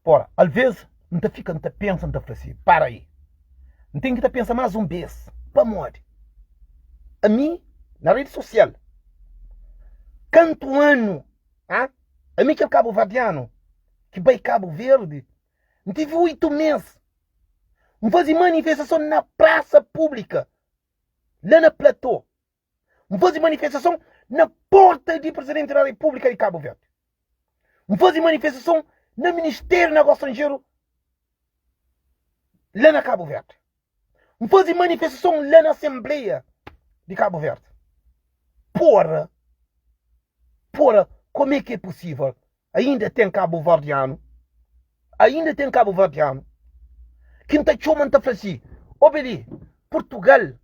Pora, alvês N ta fika N ta pensa, N ta fla si, para aí, N ten ki ta pensa más un bês. Pamodi? Ami, na redi sosial, kantu anu, ha? Ami kel kabuverdianu ki bai Kabu Verdi, N tive 8 mês, N faze manifestason na prasa públika, la na Platô. N faze manifestason na porta di Presidenti da Repúblika di Kabu Verdi. N faze manifestason na Ministériu Negósiu Stranjeru la na Kabu Verdi. N faze manifestason la na Asenbleia di Kabu Verdi. Pora, pora, como é que é possível? Ainda ten kabuverdianu, ainda ten kabuverdianu ki N ta txoma, N ta fla si, Obi li, Purtugal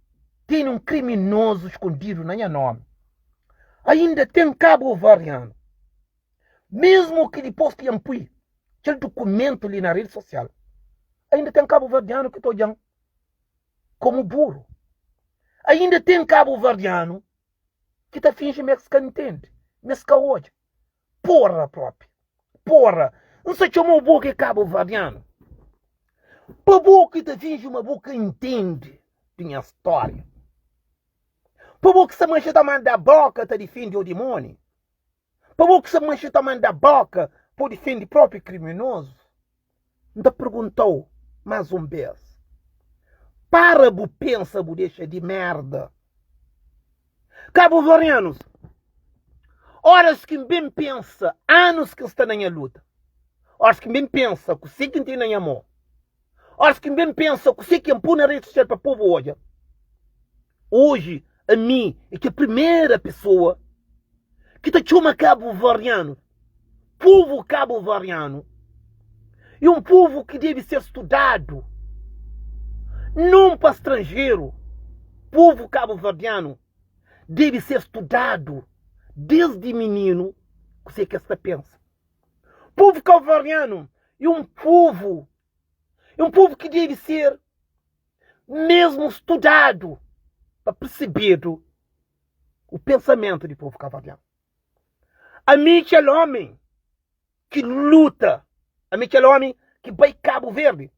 tene un kriminozu skondidu na nha nomi. Ainda ten kabuverdianu, mesmu ki dipôs ki N pui kel dukumentu li na redi sosial, ainda ten kabuverdianu ki ta odja-m komu buru. Ainda ten kabuverdianu ki ta finji ma es ka ntende, ma es ka odja. Porra propi. Porra. N sa txomau bo ki é kabuverdianu. Pa bo ki ta finji ma bo ka intende di nha stória. Pa bo ki sa manxe ta manda boka ta difende o dimoni. Pa bo ki sa manxe ta manda boka pa difende propi kriminozu. N ta perguntau más un bês, para bu pensa bu dexa di merda. Kabuverdianus, óras ki N ben pensa anus ki N sta na nha luta, óras ki N ben pensa kusé ki N ten na nha mô, óras ki N ben pensa kusé ki N pô na redi sosial pa povu odja, oji ami é kel primera pesoa ki ta txoma kabuverdianu. Povu kabuverdianu e un povu ki debe ser studadu, non pa stranjeru. Povu kabuverdianu debe ser studadu desdi mininu kuse ki es ta pensa. Povu kabuverdianu e un povu, e un povu ki debe ser mesmu studadu pa persebedu o pensamentu di povu kabuverdianu. Ami kel omi ki luta, ami kel omi ki bai Kabu Verdi,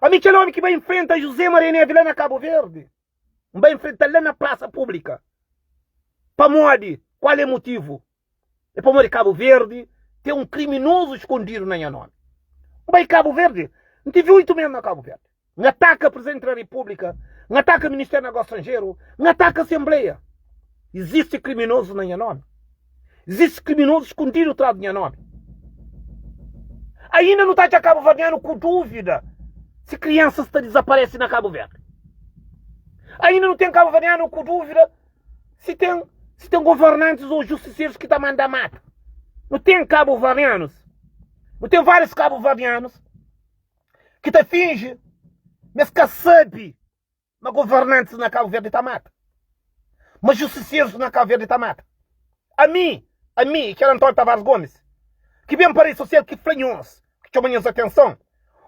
ami kel omi ki bai enfrenta José Maria Neves la na Kabu Verdi, N bai enfrenta-l la na prasa públika. Pamodi? Kual é motivu? É pamodi Kabu Verdi ten un kriminozu skondidu na nha nomi. N bai Kabu Verdi, N tivi 8 mes na Kabu Verdi. N ataka Presidenti da Repúblika, N ataka Ministériu Negósiu Stranjeru, N ataka Asenbleia. Izisti kriminozus na nha nomi. Izisti kriminozus skundidu tras di nha nomi. Ainda nu ta atxa kabuverdianu ku dúvida si kriansas ta dizaparese na Kabu Verdi. Ainda nu ten kabuverdianu ku dúvida si ten si ten governantis ou justiserus ki ta manda mata. Nu ten kabuverdianus, nu ten várius kabuverdianus ki ta finji ma es ka sabe ma governantis na Kabu Verdi ta mata, ma justiserus na Kabu Verdi ta mata. Ami, ami, kel António Tavares Gomes, ki ben pa redi sosial ki fla nhos, ki txoma nhos atenson,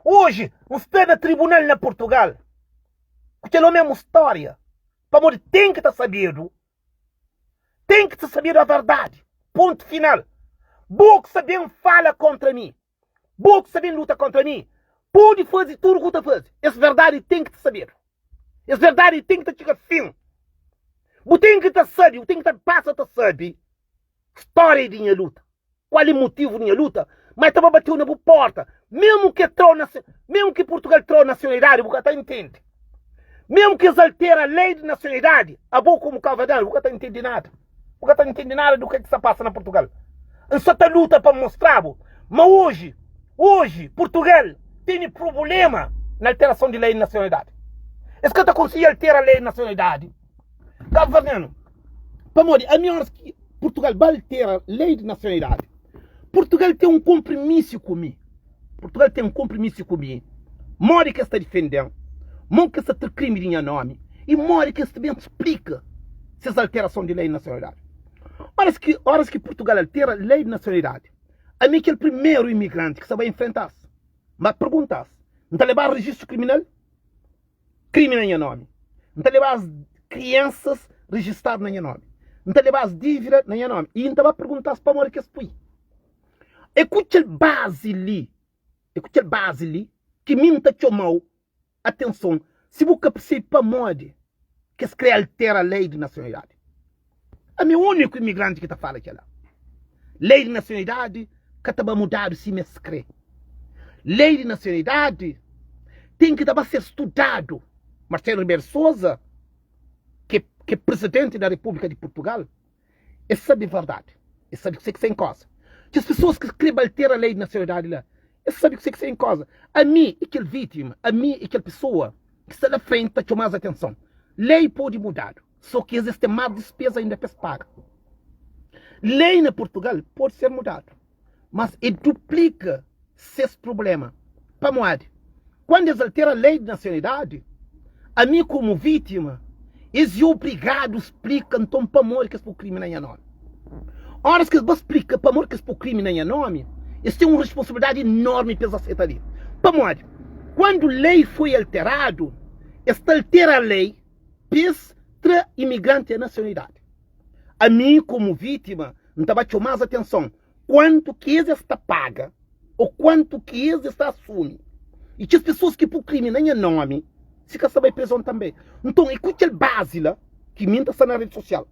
oji N sta na tribunal na Purtugal ku kel omemu stória, pamodi ten ki ta sabedu, ten ki ta sabedu a verdadi, pontu final. Bo ki sta ben fala kontra mi, Bo ki sta ben luta kontra mi, pode faze tudu ku ta faze. Es verdadi ten ki ta sabedu. Es verdadi ten ki ta txiga fin. Bu ten ki ta sabe, bu ten ki ta pasa ta sabe stória di nha luta. Kual é motivu di nha luta? Ma el ta ba bateu na bu porta. Mesmu ki trau, mesmu ki Purtugal trau nasionalidadi, bu ka ta intende. Mesmu ki es altera lei di nasionalidadi, abo komu kabuverdianu, bu ka ta intende nada. Bu ka ta ntende nada du ke ki sta pasa na Purtugal. N sta ta luta pa N mostra-bu ma oji, oji, Purtugal tene prubulema na alterason di lei di nasionalidadi. Es ka ta konsigi altera lei di nasionalidadi kabuverdianu. Pamodi ami oras ki Purtugal ba altera lei di nasionalidadi, Purtugal ten un konprimisiu ku mi. Purtugal ten un konprimisiu ku mi. Modi ki es ta difende-m, modi ki es ta tra krimi di nha nomi i modi ki es ta ben splika ses alterason di lei di nasionalidadi. Oras ki oras ki Purtugal altera lei di nasionalidadi, ami é kel primeru imigranti ki sta bai enfrenta-s. N ba pergunta-s, N ta leba rejistu kriminal? Krimi na nha nomi. N ta leba-s kriansas rejistadu na nha nomi. N ta leba-s dívida na nha nomi. I N ta ba pergunta-s pamodi ki es pui. É ku kel bazi li. É ku kel bazi li ki mi N ta txoma-u atenson si bu ka persebe pamodi ki es kre altera lei di nasionalidadi. Ami é úniku imigranti ki ta fala kela. Lei di nasionalidadi ka ta ba mudadu sima es kre. Lei di nasionalidadi ten ki ta ba ser studadu. Marcelo Rebelo de Sousa, ki é presidenti da Repúblika di Purtugal, Es sabe verdadi. Es sabe kuse ki sta en koza. Kes pesoas ki kreba altera lei di nasionalidadi la, es sabe kuse ki sta en koza. Ami e kel vítima, ami e kel pesoa ki sta la frenti ta txoma-s atenson. Lei pode mudadu, so ki es es ten más dispeza inda pa es paga. Lei na Purtugal pode ser mudadu, mas e duplika ses prublema. Pamodi? Kuandu es altera lei di nasionalidadi, ami komu vítima, es e obrigadu splika nton pamodi ki es pô krimi na nha nomi. Óras ki es ba splika pamodi ki es pô krimi na nha nomi, es ten un responsabilidadi enormi pa es aseta li. Pamodi? Kuandu lei foi alteradu, es ta altera lei pa es tra imigranti a nasionalidadi. Ami komu vítima, N ta ba txoma-s atenson kuantu ki es es ta paga ô kuantu ki es es ta asumi. I kes pesoas ki pô krimi na nha nómi, si ka sta bai prizon tanbê. Nton, é ku kel bazi la ki mi N ta sta na redi sosial.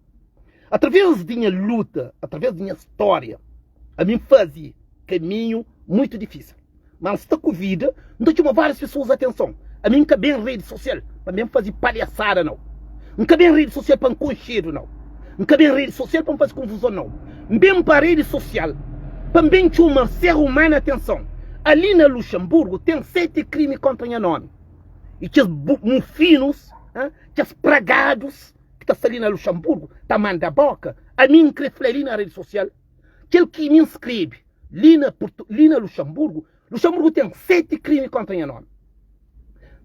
Através di nha luta, através di nha stória, ami N faze kaminhu mutu difísil. Má N sta ku vida, N ta txoma várias pesoas atenson. Ami N ka ben redi sosial pa N ben faze palhasada, nau. N ka ben redi sosial pa N konxedu, nau. N ka ben redi sosial pa N faze konfuzon, nau. N ben pa redi sosial pa N ben txoma ser umanu atenson. Ali na Luxemburgu ten 7 krimi kontra nha nomi. I kes mufinus, kes pragadus ki ta sta li na Luxemburgu ta manda boka. Ami N kre fla li na redi sosial kel ki mi N skrebe. Li na Purtu, li na Luxemburgu, Luxemburgu ten 7 krimi kontra nha nomi.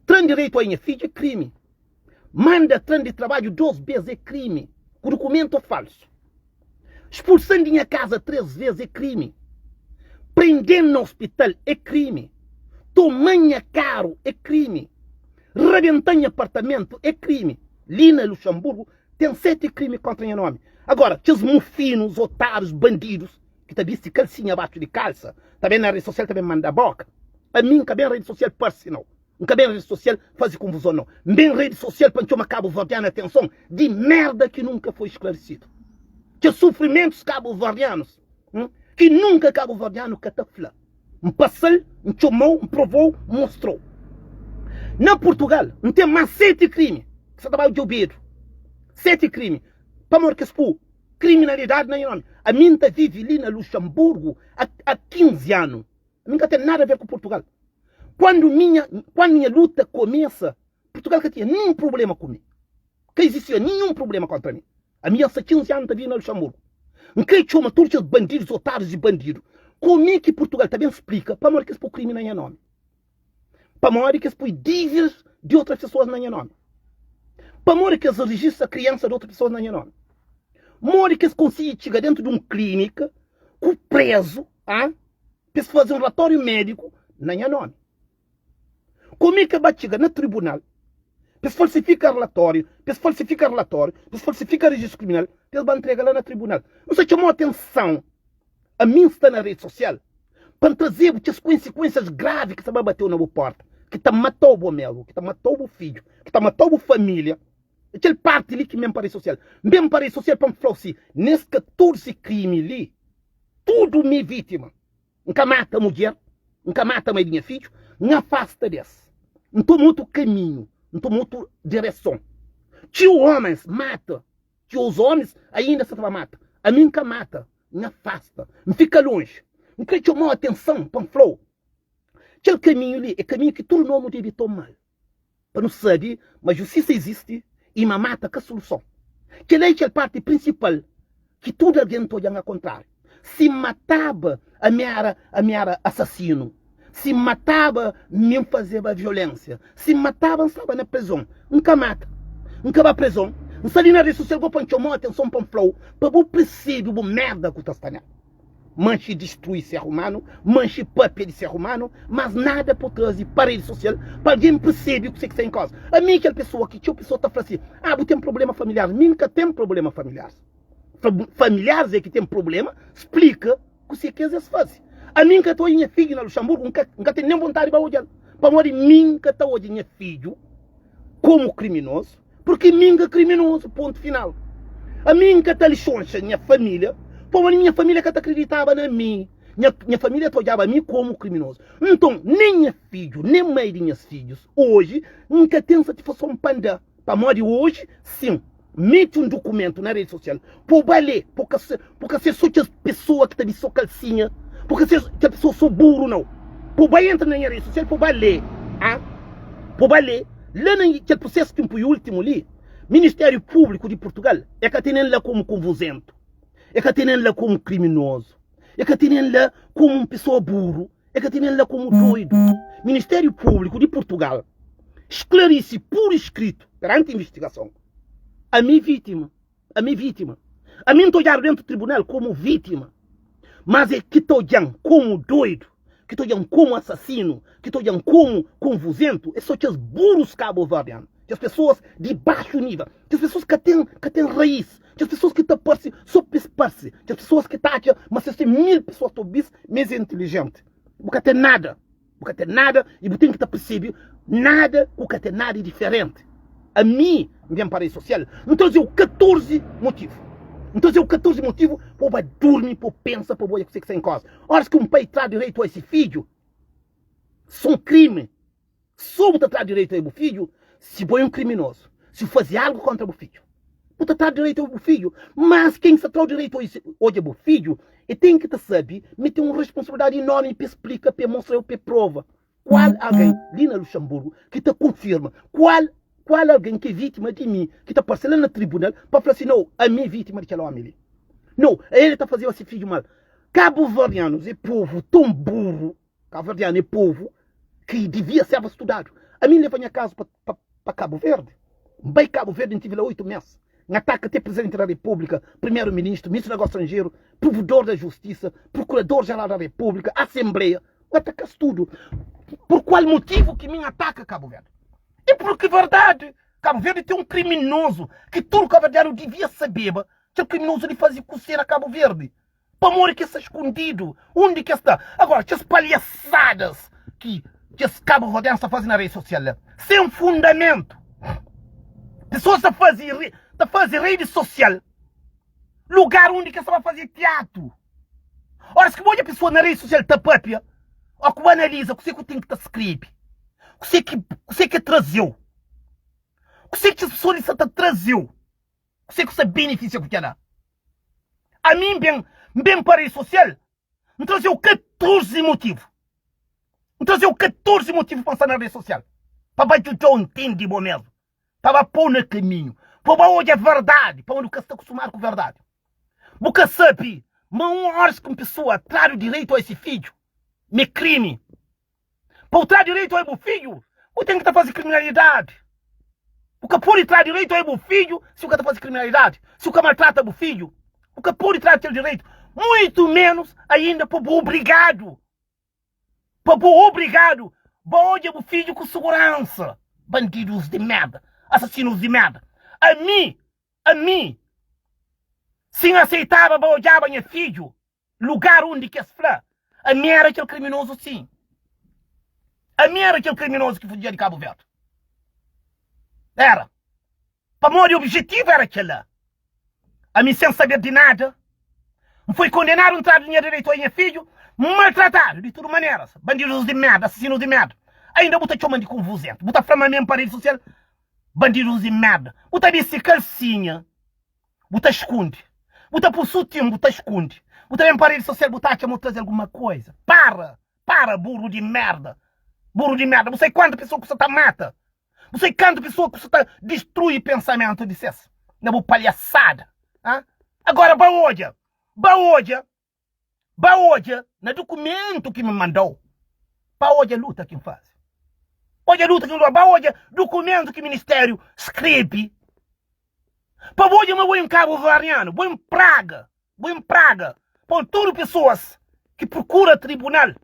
Tran direitu ai nha fidju é krimi. Manda tran di trabadju 2 bes é krimi, ku dukumentu falsu. Spulsan di nha kaza 3 bes é krimi. Prenden na ospital é krimi. Toman nha karu é krimi. Rabentan nha apartamentu é krimi. Li na Luxemburgu ten 7 krimi kontra nha nomi. Agora, kes mufinus, otárius, bandidus, ki ta bisti kalsinha baxu di kalsa ta ben na redi sosial ta ben manda boka ami nka ben redi sosial parsi nau nka ben redi sosial fazi konfuzon nau n ben redi sosial pa n txoma kabuverdianu atenson di merda ki nunka foi sklarisidu kes sufrimentus kabuverdianus ki nunka kabuverdianu ka ta fla n pasal n txomau n provou n mostrou na purtugal n ten mas 7 krimi ki sa ta bai djobedu 7 krimi pamodi kes pu Kriminalidadi na nha nomi. Ami N ta vive li na Luxemburgo a a 15 anu. Ami N ka ten nada a ver ku Portugal. Kuandu minha kuandu nha luta komesa, Portugal ka tinha ninhun problema ku mi. Ka izistia ninhun problema kontra mi. Ami dja sta 15 anu ta vive na Luxemburgo. N kre txoma tudu kes bandidus, otárius i bandidu. Kome ki Portugal ta ben splika pamodi ki es pô krimi na nha nomi? Pamodi ki es poi dívidas di otras pesoas na nha nómi? Pamodi ki es rejista kriansa di otras pesoas na nha nómi? Modi ki es konsigi txiga dentu di un klínika ku prezu, ah, pa es faze un relatóriu médiku na nha nómi? Kome ki es ba txiga na tribunal pa es falsifika relatóriu, pa es falsifika relatóriu, pa es falsifika rejistu kriminal, pa es ba ntrega la na tribunal? N sta txoma-u atenson. Ami N sta na redi sosial pa N traze-bu kes konsikuensias gravi ki sta ba bateu na bu porta, ki ta matau bo mesmu, ki ta matau bu fidju, ki ta matau bu familia. É kel parti li ki N ben pa redi sosial. N ben pa redi sosial pa N fla-u si, nes 14 krimi li, tudu mi vítima. N ka mata mudjer, N ka mata mai di nha fidju, N afasta des. N toma otu kaminhu, N toma otu direson. Txeu ómens mata Ki os omis ainda sa ta ba mata. Ami N ka mata, N afasta, N fika lonji. N kre txoma-u atenson pa N fla-u, kel kaminhu li é kaminhu ki tudu nomu debe toma-l pa nu sabe ma justisa izisti i ma mata ka soluson. Kel-la é kel parti prinsipal ki tudu algen ta odja-m akontráriu. Si N mataba, ami éra ami éra asasinu. Si N mataba, mi N fazeba violénsia. Si N mataba, N staba na prizon. N ka mata. N ka ba prizon. N sta li na redi sosial go pa N txoma-u atenson pa N fla-u pa bu persebe bu merda ku ta sta nel. Manxe distrui ser umanu, manxe papia di ser umanu, mas nada pa bu traze pa redi sosial pa algen persebe kuse ki sta en koza. Ami é kel pesoa ki txeu pesoa ta fla si, Ah, bu ten problema familiar. Mi N ka ten problema familiar. Familiares é ki ten problema, splika kuse ki es es faze. Ami N ka ta odja nha fidju na Luxemburgo, N ka, N ka ten nen vontadi ba odja-l. Pamodi mi N ka ta odja nha fidju komu kriminozu, purki mi N ka kriminozu, pontu final. Ami N ka ta lixonxa nha família, pamodi nha família ka ta kriditaba na mi. Nha, nha família ta odjaba mi komu kriminozu. Nton, nen nha fidju, nen mai di nhas fidjus, oji N ka ten satisfason pa N da. Pamodi oji, sin, meti un dukumentu na redi sosial pa bu ba lé, pa ka ser, pa ka ser so kes pesoa ki ta bisti so kalsinha, pa ka ser kel pesoa so buru, nau. Pa bu ba entra na nha redi sosial pa bu ba lé, a, pa bu ba lé la na kel prusesu ki N pui ultimu li, Ministériu Públiku di Purtugal e ka tene-m la komu konvuzentu, e ka tene-m la komu kriminozu, e ka tene-m la komu un pesoa buru. E ka tene-l la komu doidu. Ministériu Públiku di Purtugal sklarise pur iskritu peranti invistigason, Ami vítima, ami vítima. Ami N ta odjadu dentu tribunal komu vítima, mas é ki ta odja-m komu doidu, ki ta odja-m komu asasinu, ki ta odja-m komu konvuzentu, é so kes burus kabuverdianu, kes pesoas di baxu nível, kes pesoas ka ten, ka ten raís, kes pesoas ki ta parse so pa es parse, kes pesoas ki ta atxa ma ses ten mil pesoas ta obi-s ma es é intilijenti. Bu ka ten nada, bu ka ten nada i bu ten ki ta persebe nada ku ka ten nada diferenti. Ami N ben pa redi sosial, N traze-u 14 motivu. N traze-u 14 motivu pa bu ba durmi, pa bu pensa, pa bu odja kuzê ki sta en koza. Óras ki un pai tra direitu a se fidju, son krimi. So bu ta tra direitu a bu fidju si bo é un kriminozu, si bu faze algu kontra bu fidju. Bu ta tra direitu a bu fidju, mas ken ki sta tra-u direitu odja bu fidju, e ten ki ta sabe ma e ten un responsabilidadi enormi pa e splika, pa e mostra-u, pa e prova kual algen li na Luxemburgu ki ta konfirma kual kual algen ki é vítima di mi, ki ta parse la na tribunal pa fla si, No, ami é vítima di kel ómi li. No, el ta fazeba se fidju mal. Kabuverdianus é povu ton buru. Kabuverdianu é povu ki divia serba studadu. Ami N leva nha kazu pa Kabu Verdi. N bai Kabu Verdi, N tive la 8 mes. N ataka te Prizidenti da Repúblika, Primeru Ministru, Ministru di Negósiu Stranjeru, Provedor da Justisa, Prokurador Jeral da Repúblika, Asenbleia. N ataka-s tudu. Pur kual motivu ki mi N ataka Kabu Verdi? É purki verdadi, Kabu Verdi ten un kriminozu ki tudu kabuverdianu divia sabeba kel kriminozu li faze kusé na Kabu Verdi. Pamodi ki es sta skundidu? Undi ki es sta? Agora, kes palhasadas ki kes kabuverdianus ta faze na redi sosial la, sen fundamentu. Pesoas ta faze ta faze redi sosial lugar undi ki es ta ba faze tiatu. Oras ki bu odja pesoa na redi sosial ta papia, o ku bu analiza kuse ku ten ki ta skrebe, kuse ki kuse ki traze-u, kuse ki kes pesoa li sta ta traze-u. Kuse ku sta benefisia ku kela? Ami N ben, N ben pa redi sosial, N traze-u 14 motivu. N traze-u 14 motivu pa N sta na redi sosial. Pa ba djuda-u ntende bo mesmu, pa ba pô-u na kaminhu, pa ba odja verdadi, pamodi bu ka sta kustumadu ku verdadi. Bu ka sabe ma un óras ki un pesoa tradu direitu a se fidju, ma é krimi. Pa bu tra direitu a bu fidju, bu ten ki ta faze kriminalidadi. Bu ka pode tra direitu a bu fidju si bu ka ta faze kriminalidadi, si bu ka maltrata bu fidju. Bu ka pode tra kel direitu, muitu menus ainda pa bu obrigadu, pa bu obrigadu ba odja bu fidju ku suguransa. Bandidus di merda, asasinus di merda. Ami, ami, si N aseitaba ba odjaba nha fidju, Lugar undi ki es fla, Ami éra kel kriminozu sin. Ami éra kel kriminozu ki fujia di Kabu Verdi. Éra. Pamodi obijetivu éra kel-la. Ami, sen saber di nada, N foi kondenadu, N tradu di nha direitu a nha fidju, N maltratadu di tudu maneras. Bandidus di merda, asasinus di merda. Ainda bu ta txoma-m di konvuzentu. Bu ta fla ma ami é N pa redi sosial? Bandidus di merda. Bu ta bisti kalsinha. Bu ta skunde. Bu ta pui sutin, bu ta skunde. Bu ta ben pa redi sosial, bu ta atxa ma bu traze alguma koisa. Para! Para, buru di merda! Buru di merda! Bu sai kuantu pesoa ku sa ta mata? Bu sai kantu pesoa ku sa ta distrui pensamentu di ses na bu palhasada? Ha? Agora ba odja! Ba odja! Ba odja na dukumentu ki mi mandau, ba odja luta ki N faze. Odja luta ki N ba odja dukumentu ki ministériu skrebe. Pa bo odja ma bo é un kabuverdianu, bo é un praga, bo é un praga pa tudu pesoas ki prokura tribunal.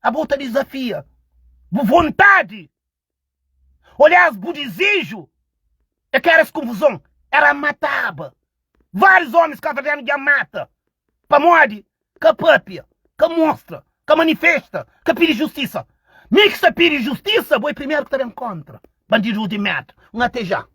Abo ta dizafia bu vontadi Oliás, bu dizeju é ka éra es konfuzon, éra mataba. Várius ómis kabuverdianu dja mata pamodi ka pâpia. Ka mostra, ka manifesta, ka pidi justisa. Mi ki sta pidi justisa, bo é primeru ki ta ben kontra. Bandidu di merda. Un ate já.